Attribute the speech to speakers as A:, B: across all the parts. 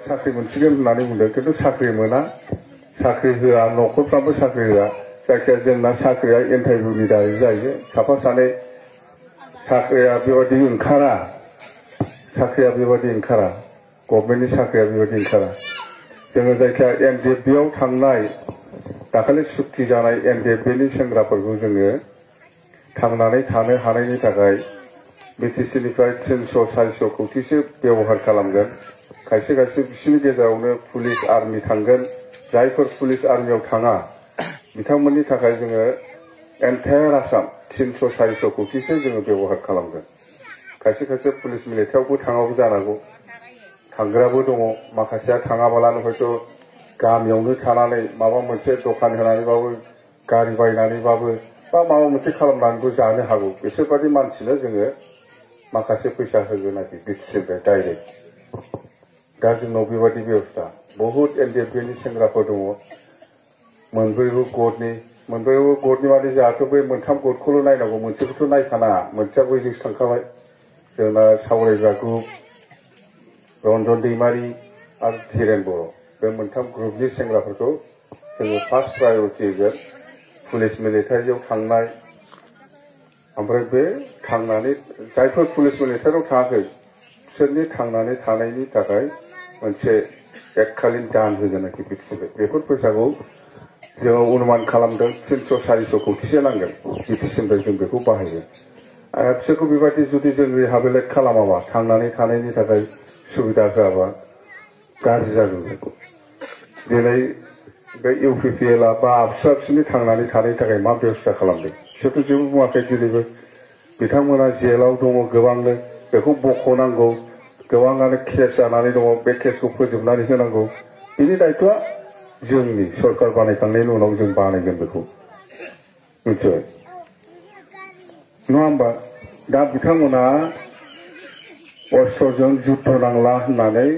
A: साख्रि मोनसिगोन होननानै बुंदों खिन्थु साख्रि मोना साख्रि होआ न'खरफ्राबो साख्रि होआ जायखिया जोंना साख्रिया इन्टारभिउनि दारै जायो साफा सानै साख्रिया बेबादि ओंखारा गभर्नमेन्टनि साख्रिया बेबादि ओंखारा जोङो जायखिया एनडिएफबि आव थांनाय दाखालि सुक्ति जानाय एनडिएफबि नि सेंग्राफोरखौ जोङो थांनानै थानो हानायनि थाखाय बिटिसि निफ्राय 300-400 कौटिसो बेबहार खालामगोन खायसे खायसे बिसोरनि गेजेरावनो पुलिस आर्मि थांगोन जायफोर पुलिस आर्मियाव थाङा बिथांमोननि थाखाय जोङो एन्टायार आसाम 300-400 कौटिसो जोङो बेबहार खालामगोन खायसे खायसे पुलिस मिलिटारियावबो थाङाबो जानांगौ थांग्राबो दङ माखासेया थाङाबालानो हयथ' गामियावनो थानानै माबा मोनसे दखान होनानैबाबो गारि बायनानैबाबो बा माबा मोनसे खालामनानैबो जानो हागौ बिसोरबादि मानसिनो जोङो माखासे फैसा होगोन आरोखि बिटिसिनिफ्राय डाइरेक्ट दा जोंनाव बेबादि बेबस्था बहुत एनडिएफबि नि सेंग्राफोर दङ मोनब्रैबो गटनि माने जोंहाथ' बे मोनथाम गटखौल' नायनांगौ मोनसेखौथ' नायखानाङा मोनसेया बैजोंसो थांखाबाय जोंना सावरायग्रा ग्रुप रन्जन दैमारि आरो धीरेन बर' बे मोनथाम ग्रुपनि सेंग्राफोरखौ जोङो फार्स्ट प्रायरिटि होगोन पुलिस मिलिटारियाव थांनाय ओमफ्राय बे थांनानै जायफोर पुलिस मिलिटारियाव थाङाखै बिसोरनि थांनानै थानायनि थाखाय मोनसे एककालीन दान होगोन आरोखि बिटिसिनिफ्राय बेफोर फैसाखौ जोङो अनुमान खालामदों 300-400 कौटिसो नांगोन बिटिसिनिफ्राय जों बेखौ बाहायगोन बिसोरखौ बेबायदि जुदि जों रिहाबिलिट खालामाबा थांनानै थानायनि थाखाय सुबिदा होआबा गाज्रि जागोन दिनै बे इउपिपिएल बा आबसुआ बिसोरनि थांनानै थानायनि थाखाय मा बेबस्था खालामदों बिसोरथ' जेबो बुङाखै दिनैबो बिथांमोना जेलाव दङ गोबांनो बेखौ बख'नांगौ गोबाङानो केस जानानै दङ बे केसखौ फोजोबनानै होनांगौ बिनि दायथ'आ जोंनि सरकार बानायखांनायनि उनाव जों बानायगोन बेखौ मिथिबाय नङा होमबा दा बिथांमोना अस्त्रजों जुद्ध नांला होननानै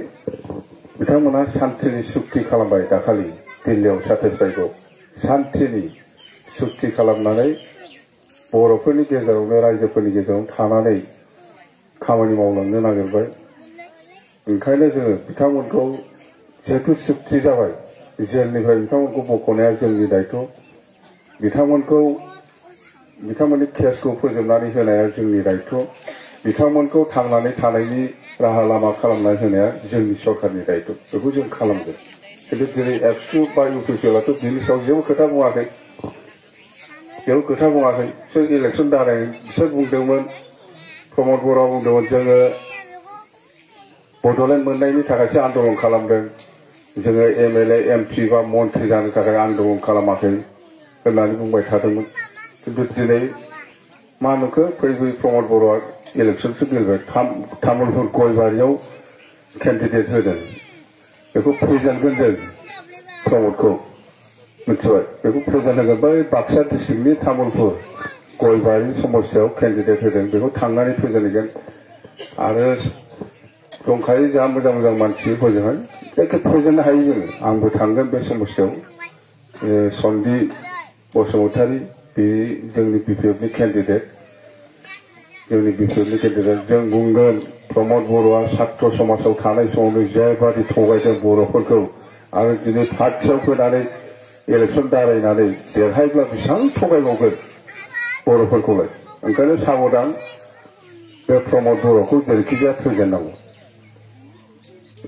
A: बिथांमोना शान्तिनि सुक्ति खालामबाय दाखालि दिल्लीयाव 27 तारिखआव शान्तिनि सुक्ति खालामनानै बर'फोरनि गेजेरावनो रायजोफोरनि गेजेराव थानानै खामानि मावलांनो नागिरबाय ओंखायनो जोङो बिथांमोनखौ जिहेतु सुक्ति जाबाय जेलनिफ्राय बिथांमोनखौ बख'नाया जोंनि दायथ' बिथांमोननि केसखौ फोजोबनानै होनाया जोंनि दायथ' बिथांमोनखौ थांनानै थानायनि राहा लामा खालामनानै होनाया जोंनि सरकारनि दायथ' बेखौ जों खालामगोन खिन्थु दिनै एबसु बा इउपिपिएलआथ' बिनि सायाव जेबो खोथा बुङाखै बिसोर इलेक्सन दाराय बिसोर बुंदोंमोन प्रमद बर'आ बुंदोंमोन जोङो बड'लेण्ड मोननायनि थाखायसो आन्दलन खालामदों जोङो एमएलए एमपि बा मन्थ्रि जानो थाखाय आन्दलन खालामाखै होननानै बुंबाय थादोंमोन खिन्थु दिनै मा नुखो फैयै प्रमद बर'आ इलेक्सनसो गेलेबाय तामुलपुर गयबारियाव केन्डिडेट होदों बेखौ प्रेजेन्टगोन जों प्रमदखौ मिथिबाय बेखौ प्रेजेन्ट होगोन बै बाक्सा डिस्ट्रिक्टनि तामुलपुर गयबारि समस्तियाव केन्डिडेट होदों बेखौ थांनानै प्रेजेन्ट होगोन आरो दंखायो जा मोजां मोजां मानसि हजोंहाय एखे प्रेजेन्ट हायो जोङो आंबो थांगोन बे समस्तियाव सन्दि बसुमतारी बे जोंनि बिपिएफनि केन्डिडेट जों बुंगोन प्रमद बर'आ छात्र समाजाव थानाय समावनो जेबादि थगायदों बर'फोरखौ आरो दिनै पार्टियाव फैनानै इलेक्सन दारायनानै देरहायोब्ला बेसेबां थगायबावगोन बर'फोरखौलाय ओंखायनो साबधान बे प्रमद बर'खौ जेरैखिजाया फेजेननांगौ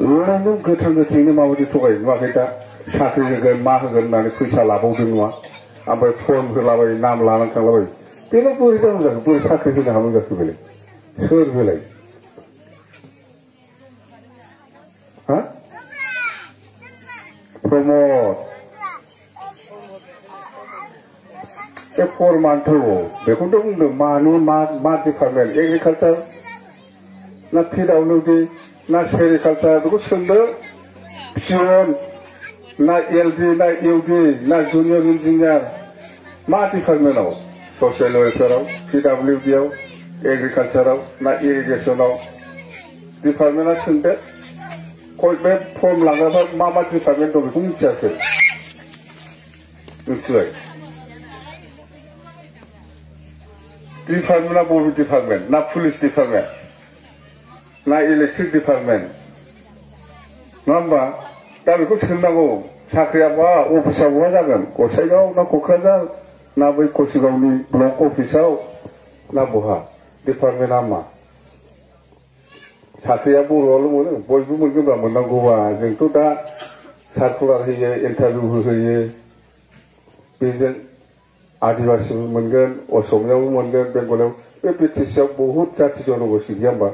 A: ओरैनो गोथां गोथैनो माबायदि थगाय नुवाखै दा साख्रि होगोन मा होगोन होननानै फैसा लाबावदों नङा ओमफ्राय फर्म होलाबायो नाम लानानै थांलाबायो बेलाय बोरै जानांगौ जाखो बोरै साख्रि होनो हानांगौ जाखो बेलाय सोर बेलाय हा प्रमद बे फरमानथ' बेखौथ' बुंदों मानो मा डिपार्टमेन्ट एग्रिकालचार ना पिडब्लिउडि ना सेरिकालचार बेखौ सोंदो पिअन ना एलडि ना इउडि ना जुनियर इन्जिनियार मा डिपार्टमेन्टआव ससियेल वेलफेयाराव पिडब्लिउडिआव एग्रिकालचाराव ना इरिगेसनाव डिपार्टमेन्टआ सोंदो बे फर्म लांग्राफ्रा मा डिपार्टमेन्ट दं बेखौ मिथियाखै मिथिबाय डिपार्टमेन्टआ बबे डिपार्टमेन्ट ना पुलिस डिपार्टमेन्ट ना इलेक्ट्रिक डिपार्टमेन्ट नङा होमबा दा बेखौ सोंनांगौ साख्रिया बहा अफिसा बहा जागोन गसाइगाव ना क'क्राझार ना बै कसिगावनि ब्लक अफिसाव ना बहा डिपार्टमेन्टआ मा साख्रिया बर'आवल' मोनो बयबो मोनगोनब्ला मोननांगौबा जोंथ' दा सार्कुलार होयो इन्टारभिउ होयो बेजों आदिबासिबो मोनगोन असमियाबो मोनगोन बेंगलाव बे बिटिसिआव बहुद जाथि जन'गोष्ठी गैया होमबा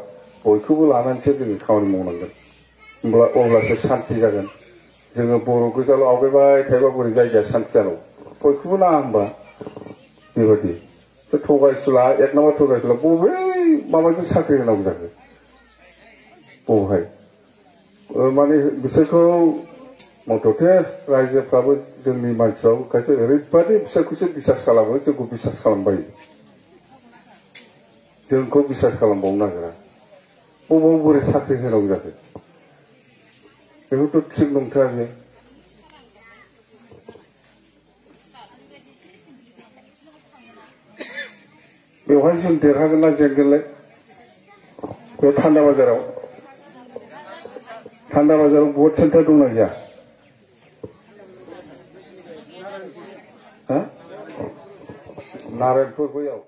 A: बयखौबो लानानैसो जोङो खामानि मावनांगोन होमब्ला अब्लासो सान्ति जागोन जोङो बर' गोजाल' आवगायबाय थायोबा बोरै जायगाया सान्ति जानांगौ बयखौबो नाङा होमबा बेबायदि थगायसुला एक नाम्बार थगायसुला बबे माबाजों साख्रि होनांगौ जाखो बबेहाय माने बिसोरखौ मथथे रायजोफ्राबो जोंनि मानसिफ्राबो खायसे ओरैबादि बिसोरखौसो बिसास खालामो जोंखौ बिसास खालामबायो जोंखौ बिसास खालामबावनो नागिरा बबाव बोरै साख्रि होनांगौ जाखो बेखौथ' थिग नंथारा बेयो बेवहाय जों देरहागोन ना जेनगोनलाय बे थान्दा बाजाराव भट सेन्टार दंना गैया नारायणपुर बैयाव